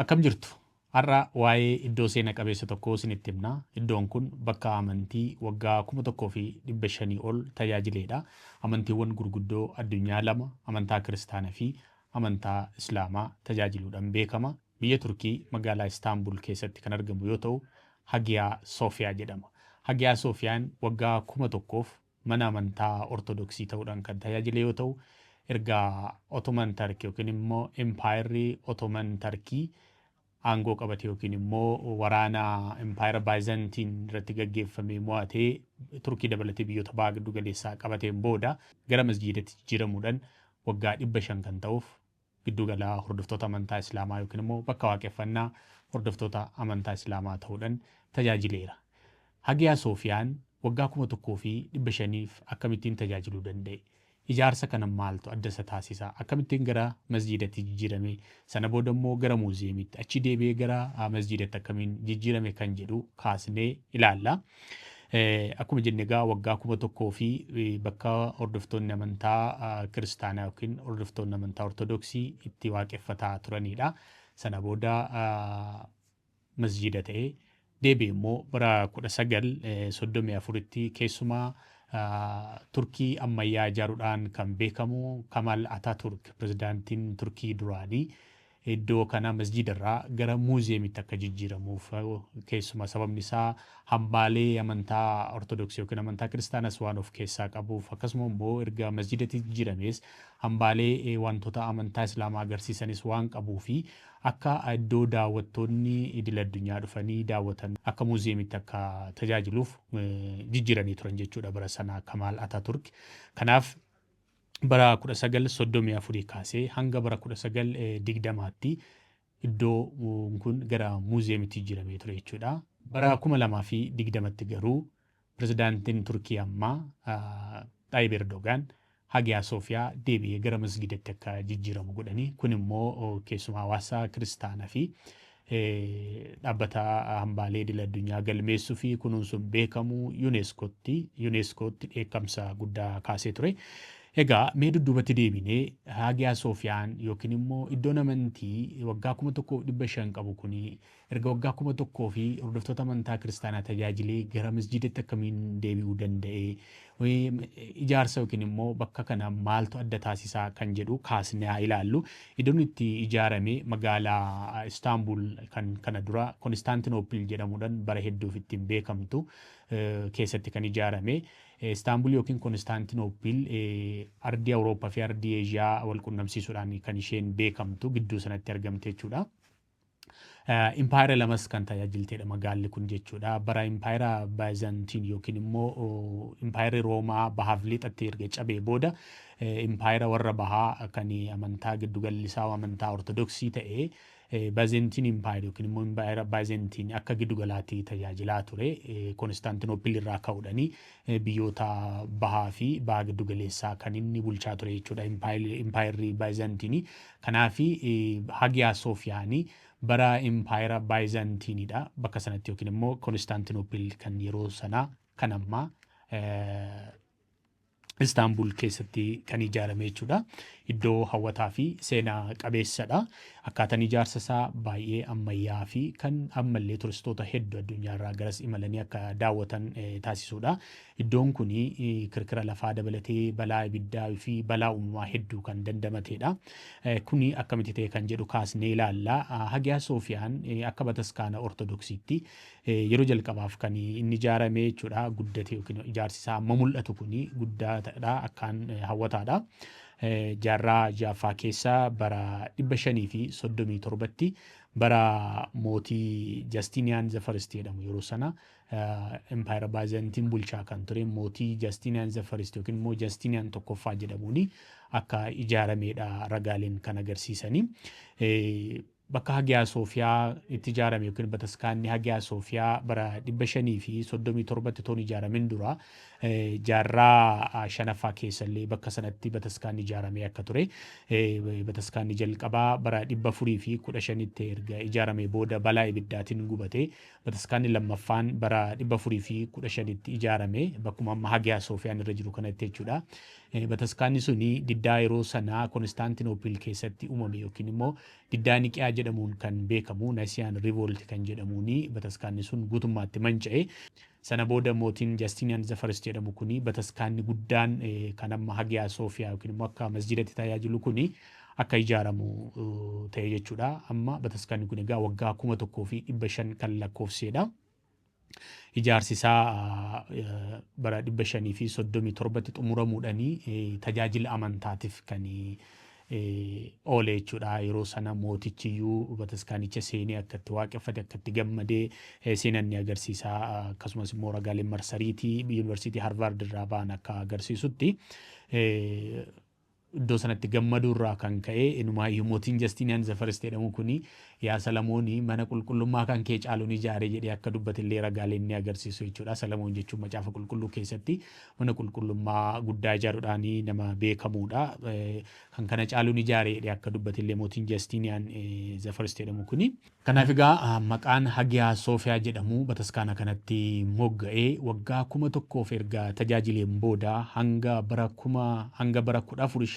Akkam jirtu? Har'a waa'ee iddoo seena qabeessa tokkoo isinitti himna. Iddoon kun bakka amantii waggaa 1500 ol tajaajileedha. Amantiiwwan gurguddoo addunyaa lama, amantaa kiristaanaa fi amantaa Islaamaa tajaajiluudhaan beekama. Biyya Turkii magaalaa Istaanbul keessatti kan argamu yoo ta'u, Hagiyaa Soofiyaa jedhama. Hagiyaa Soofiyaan waggaa 1000f mana amantaa Ortodoksii ta'uudhaan kan tajaajile yoo ta'u, erga Ottoman Turkey yookiin immoo Impaayerri Ottoman Turkey aangoo qabate yookiin immoo waraana Impaayera Baayizantiin irratti gaggeeffame mo'atee Turkii dabalatee biyyoota baha giddu galeessaa qabateen booda gara masjiidatti jijjiiramuudhaan waggaa 500 kan ta'uuf giddugala hordoftoota amantaa Islaamaa yookiin immoo bakka waaqeffannaa hordoftoota amantaa Islaamaa ta'uudhaan tajaajileera. Hagiyaa Soofiyaan waggaa 1500f akkamittiin tajaajiluu danda'e? Ijaarsa kana maaltu adda isa taasisa? Akkamittiin gara masjiidatti jijjiirame? Sana booda immoo gara muuziyeemiitti, achi deebi'ee gara masjiidatti akkamiin jijjiirame kan jedhu kaasnee ilaalla. Akkuma jenne egaa waggaa 1000 fi bakka hordoftoonni amantaa kiristaanaa yookiin hordoftoonni amantaa Ortodoksii itti waaqeffataa turanidha. Sana booda masjiida ta'ee deebi'e immoo bara 1934tti keessumaa Turkii ammayyaa ijaaruudhaan kan beekamu Kamal Ataturk, pirezidaantiin Turkii duraanii, iddoo kana masjiida irraa gara muuziyeemitti akka jijjiiramuuf, keessumaa sababni isaa hambaalee amantaa Ortodoksii yookiin amantaa kiristaanas waan of keessaa qabuuf, akkasuma immoo erga masjiidatti jijjiiramees hambaalee wantoota amantaa Islaamaa agarsiisanis waan qabuu fi akka iddoo daawwattoonni idil addunyaa dhufanii daawwatan akka muuziyeemitti akka tajaajiluuf jijjiiranii turan jechuudha bara sana Kamaal Ataturk. Kanaaf bara 1934 kaasee hanga bara 1920tti iddoo kun gara muuziyeemitti jijjiiramee ture jechuudha. Bara 2020tti garuu pirezidaantiin Turkii ammaa Xaayib Erdogaan Hagiyaa Soofiyaa deebi'ee gara masgiidatti akka jijjiiramu godhanii, kun immoo keessumaa hawaasa kiristaanaa fi dhaabbata hambaalee idil addunyaa galmeessuu fi kunuunsuun beekamu UNESCOtti dheekkamsa guddaa kaasee ture. Egaa mee dudduubatti deebinee Hagiyaa Soofiyaan yookiin immoo iddoon amantii waggaa 1500 qabu kuni erga waggaa 1000 fi hordoftoota amantaa kiristaanaa tajaajilee gara masjiidatti akkamiin deebi'uu danda'e? Ijaarsa yookiin immoo bakka kana maaltu adda taasisaa kan jedhu kaasnee haa ilaallu. Iddoon itti ijaarame magaalaa Istaanbul kan kana dura Konstaantinoopil jedhamuudhaan bara hedduuf ittiin beekamtu keessatti kan ijaarame. Istaanbul yookiin Konstaantinoopil ardii Awurooppaa fi ardii Eeshiyaa wal qunnamsiisuudhaan kan isheen beekamtu gidduu sanatti argamte jechuudha. Impaayera lamas kan tajaajilteedha magaalli kun jechuudha. Bara impaayera Baayizantiin yookiin immoo impaayerri Roomaa bahaaf lixatti erga cabee booda impaayera warra bahaa kan amantaa giddugalli isaa amantaa Ortodoksii ta'e Baayizantiin impaayera yookiin immoo impaayera Baayizantiin akka giddugalaatti tajaajilaa ture. Konstaantinoopil irraa ka'uudhani biyyoota bahaa fi baha giddugaleessaa kan inni bulchaa ture jechuudha impaayerri Baayizantiinii. Kanaaf Hagiyaa Soofiyaanii bara impaayera Baayizantiinidha bakka sanatti yookiin immoo Konstaantinoopil kan yeroo sanaa kan ammaa Istaanbul keessatti kan ijaarame jechuudha. Iddoo hawwataa fi seenaa qabeessadha. Akkaataan ijaarsa isaa baay'ee ammayyaa fi kan ammallee turistoota hedduu addunyaarraa garas imalanii akka daawwatan taasisudha. Iddoon kun kirkira lafaa dabalatee balaa ibiddaa fi balaa uumamaa hedduu kan dandamatedha. Kuni akkamitti ta'e kan jedhu kaasnee ilaalla. Hagiyaa Soofiyaan akka bataskaana Ortodoksiitti yeroo jalqabaaf kan inni ijaarame jechuudha. Guddate yookiin ijaarsi isaa amma mul'atu kuni guddaadha, akkaan hawwataadha. Jaarraa ja'affaa keessa bara 537tti bara mootii Justiniyaan the First jedhamu, yeroo sana Impaayera Baayizantiin bulchaa kan ture mootii Justiniyaan the First yookiin immoo Justiniyaan tokkoffaa jedhamuun akka ijaaramedha ragaaleen kan agarsiisanii. Bakka Hagiyaa Soofiyaa itti ijaarame yookiin bataskaanni Hagiyaa Soofiyaa bara 537tti toon ijaaramin dura jaarraa shanaffaa keessallee bakka sanatti bataskaanni ijaaramee akka ture. Bataskaanni jalqabaa bara 415tti erga ijaaramee booda balaa ibiddaatiin gubate. Bataskaanni lammaffaan bara 415tti ijaarame bakkuma amma Hagiyaa Soofiyaan irra jiru kanatti jechuudha. Bataskaanni suni diddaa yeroo sanaa Konstaantinoopil keessatti uumame yookiin immoo Diddaa Niqiyaa jedhamuun kan beekamu Nasiyaan Revolt kan jedhamuun bataskaanni sun guutummaatti manca'e. Sana booda mootiin Justinian the First jedhamu kuni bataskaanni guddaan kan amma Hagiyaa Soofiyaa yookiin immoo akka masjidatti tajaajilu kuni akka ijaaramu ta'e jechuudha. Amma bataskaanni kun egaa waggaa 1500 kan lakkoofsedha. Ijaarsi isaa bara 537tti xumuramuudhaanii tajaajila amantaatiif kan oole jechuudha. Yeroo sana mootichiyyuu bataskaanicha seenee akka itti waaqeffate, akka itti gammadee seenan ni agarsiisa. Akkasumas immoo ragaaleen marsariitii Yuunivarsiitii Harvaard irraa ba'an akka agarsiisutti, iddoo sanatti gammaduu irraa kan ka'e inumaayyuu mootiin Justinian the First jedhamu kuni "Yaa Salamoonii, mana qulqullummaa kan kee caaluun ijaare" jedhee akka dubbate illee ragaaleen ni agarsiisu jechuudha. Salamoon jechuun Macaafa Qulqulluu keessatti mana qulqullummaa guddaa ijaaruudhaan nama beekamuudha. Kan kana caaluun ijaare jedhee akka dubbate illee mootiin Justinian the First jedhamu kuni. Kanaaf egaa maqaan Hagiyaa Soofiyaa jedhamu bataskaana kanatti mogga'ee waggaa 1000f erga tajaajileen booda hanga bara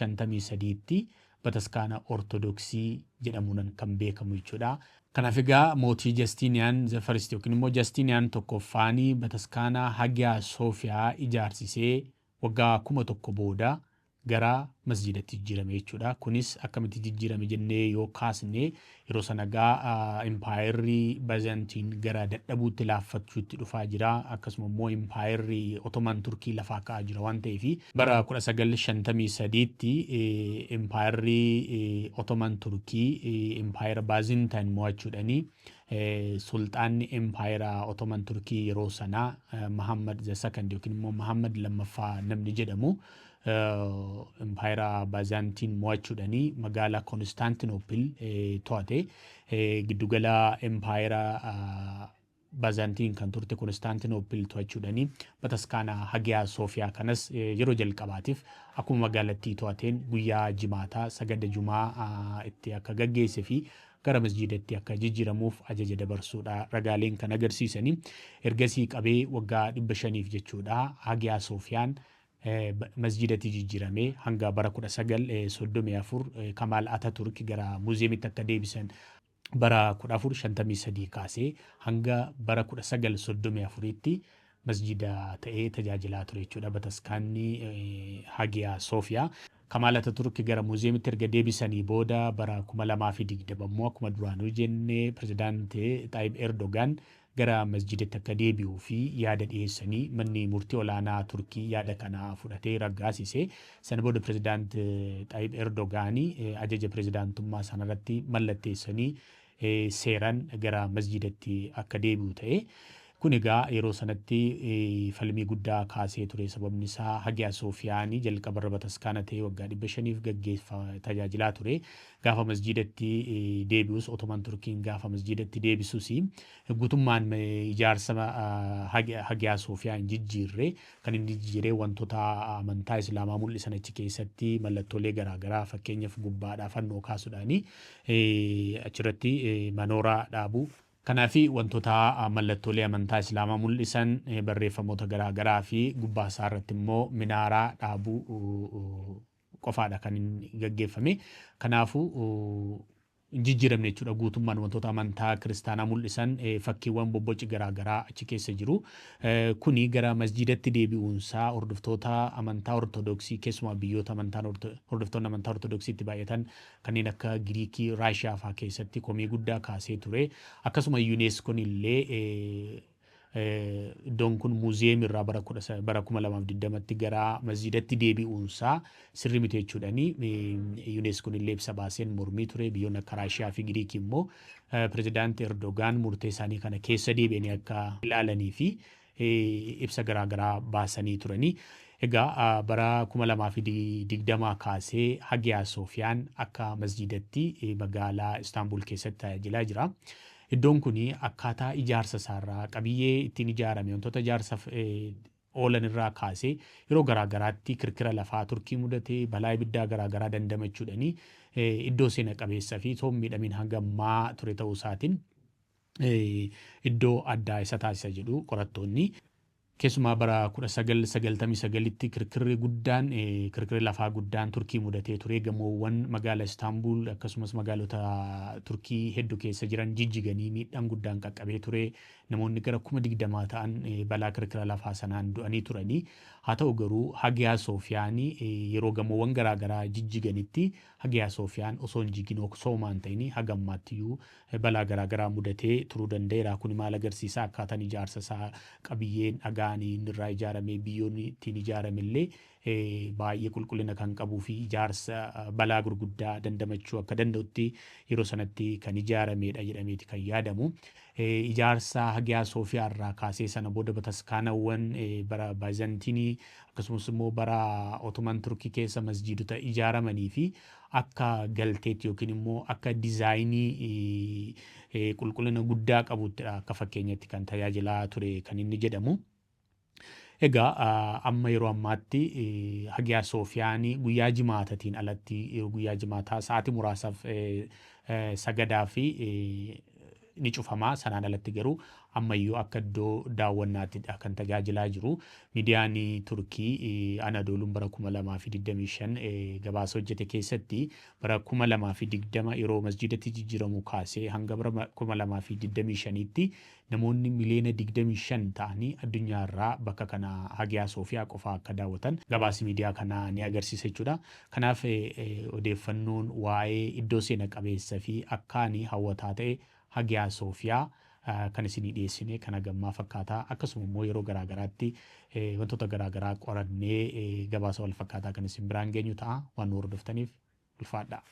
1453tti bataskaana Ortodoksii jedhamuun kan beekamu jechuudha. Kanaaf egaa mootii Justinian the First yookiin immoo Justinian Tokkoffaanii bataskaana Hagiyaa Soofiyaa ijaarsisee waggaa 1000 booda gara masjidatti jijjiirame jechuudha. Kunis akkamitti jijjiirame jennee yoo kaasne, yeroo sana egaa impaayerri Bazantiin gara dadhabuutti, laaffachuutti dhufaa jira. Akkasuma immoo impaayerri Otomaan Turkii lafaa ka'aa jira waan ta'eef, bara 1953tti impaayerri Otomaan Turkii impaayera Baazintaan mo'achuudhaanii sulxaanni impaayera Otomaan Turkii yeroo sanaa Mahammad the Second yookiin immoo Mahammad Lammaffaa namni jedhamu impaayera Baazantiin mo'achuudhaanii magaalaa Konstaantinoopil to'ate. Giddugala impaayera Baazantiin kan turte Konstaantinoopil to'achuudhaanii bataskaana Hagiyaa Soofiyaa kanas yeroo jalqabaatiif akkuma magaalattii to'ateen guyyaa Jimaataa sagada Jumaa itti akka gaggeesse fi gara masjiidatti akka jijjiiramuuf ajaja dabarsuudha ragaaleen kan agarsiisanii. Ergasii qabee waggaa 500f jechuudha Hagiyaa Soofiyaan masjidatti jijjiiramee hanga bara 1934 Kamaal Ataturk gara muuziyeemitti akka deebisan, bara 1453 kaasee hanga bara 1934tti masjida ta'ee tajaajilaa ture jechuudha bataskaanni Hagiyaa Soofiyaa. Kamaal Ataturk gara muuziyeemitti erga deebisanii booda bara 2020 immoo akkuma duraanuu jenne pirezidaantii Xaayib Erdogaan gara masjidatti akka deebi'uu fi yaada dhiyeessanii manni murtii olaanaa Turkii yaada kana fudhatee raggaasise. Sana booda pirezidaant Xaayib Erdogaanii ajaja pirezidaantummaa sanarratti mallatteessanii seeraan gara masjidatti akka deebi'u ta'e. Kun egaa yeroo sanatti falmii guddaa kaasee ture. Sababni isaa Hagiyaa Soofiyaanii jalqabarra bataskaana ta'ee waggaa 500f gaggeeffa tajaajilaa ture. Gaafa masjidatti deebi'us, Otomaan Turkiin gaafa masjidatti deebisus, guutummaan ijaarsa Hagiyaa Soofiyaa hin jijjiirre. Kan inni jijjiiree wantoota amantaa Islaamaa mul'isan achi keessatti mallattoolee garaagaraa, fakkeenyaaf gubbaadhaa fannoo kaasuudhaanii achirratti manooraa dhaabuu. Kanaaf wantoota mallattoolee amantaa Islaamaa mul'isan, barreeffamoota garaagaraa fi gubbaa isaa irratti immoo minaaraa dhaabuu qofaadha kan inni gaggeeffame. Kanaafuu hin jijjiiramne jechuudha guutummaan. Wantoota amantaa kiristaanaa mul'isan, fakkiiwwan bobboci garaagaraa achi keessa jiru. Kuni gara masjidatti deebi'uunsaa hordoftoota amantaa Ortodoksii, keessumaa biyyoota amantaan hordoftoonni amantaa Ortodoksiitti baay'atan kanneen akka Giriikii, Raashiyaa fa'aa keessatti komii guddaa kaasee ture. Akkasuma Yuuneeskoon illee iddoon kun muuziyeemii irraa bara 2020tti gara masjidatti deebi'uunsaa sirrii miti jechuudhaani Yuuneeskoon illee ibsa baaseen mormii ture. Biyyoonni akka Raashiyaa fi Giriikii immoo pirezidaanti Erdogaan murtee isaanii kana keessa deebi'anii akka ilaalanii fi ibsa garaagaraa baasanii turanii. Egaa bara 2020 kaasee Hagiyaa Soofiyaan akka masjidatti magaalaa Istaanbul keessatti tajaajilaa jira. Iddoon kun akkaataa ijaarsa isaarraa, qabiyyee ittiin ijaarame, wantoota ijaarsaaf oolan irraa kaasee yeroo garaagaraatti kirkira lafaa Turkii mudatee, balaa ibiddaa garaagaraa dandamachuudhaani iddoo seena qabeessa fi otoo hin miidhamin hanga ammaa ture ta'uu isaatiin iddoo addaa isa taasisa jedhu qorattoonni. Keessumaa bara 1999tti kirkirri guddaan, kirkirri lafaa guddaan Turkii mudatee ture. Gamoowwan magaala Istaanbul akkasumas magaalota Turkii hedduu keessa jiran jijjiganii miidhaan guddaan qaqqabee ture. Namoonni gara 20,000 ta'an balaa kirkira lafaa sanaan du'anii turanii. Haa ta'u garuu, Hagiyaa Soofiyaan yeroo gamoowwan garaagaraa jijjiganitti Hagiyaa Soofiyaan osoo hin jigin, osoo homaa hin ta'in, haga ammaattiyyuu balaa garaagaraa mudatee turuu danda'eera. Kun maal agarsiisa? Akkaataan ijaarsa isaa, qabiyyeen dhagaan inni irraa ijaarame, biyyoon ittiin ijaarame illee baay'ee qulqullina kan qabuu fi ijaarsa balaa gurguddaa dandamachuu akka danda'utti yeroo sanatti kan ijaaramedha jedhameeti kan yaadamu. Ijaarsa Hagiyaa Soofiyaa irraa kaasee sana booda bataskaanawwan bara Baayizantiinii akkasumas immoo bara Otoman Turkii keessa masjiidota ijaaramanii fi akka galteetti yookiin immoo akka diizaayinii qulqullina guddaa qabuttidha akka fakkeenyatti kan tajaajilaa ture kan inni jedhamu. Egaa amma yeroo ammaatti Hagiyaa Soofiyaan guyyaa jimaatatiin alatti, guyyaa jimaataa sa'aatii muraasaaf sagadaa fi ni cufamaa. Sanaan alatti garuu ammayyuu akka iddoo daawwannaattidha kan tajaajilaa jiru. Miidiyaan Turkii Anadooluun bara 2025 gabaasa hojjete keessatti bara 2020 yeroo masjiidatti jijjiiramu kaasee hanga bara 2025tti namoonni miliyoona 25 ta'anii addunyaarraa bakka kana Hagiyaa Soofiyaa qofa akka daawwatan gabaasi miidiyaa kanaa ni agarsiisa jechuudha. Kanaaf odeeffannoon waa'ee iddoo seena qabeessa fi akkaan hawwataa ta'e Hagiyaa Soofiyaa kan isinii dhiyeessine kana gammaa fakkaataa. Akkasuma immoo yeroo garaagaraatti wantoota garaagaraa qorannee gabaasa wal fakkaataa kan isin biraan geenyu ta'a. Waan nu hordoftaniif ulfaadha.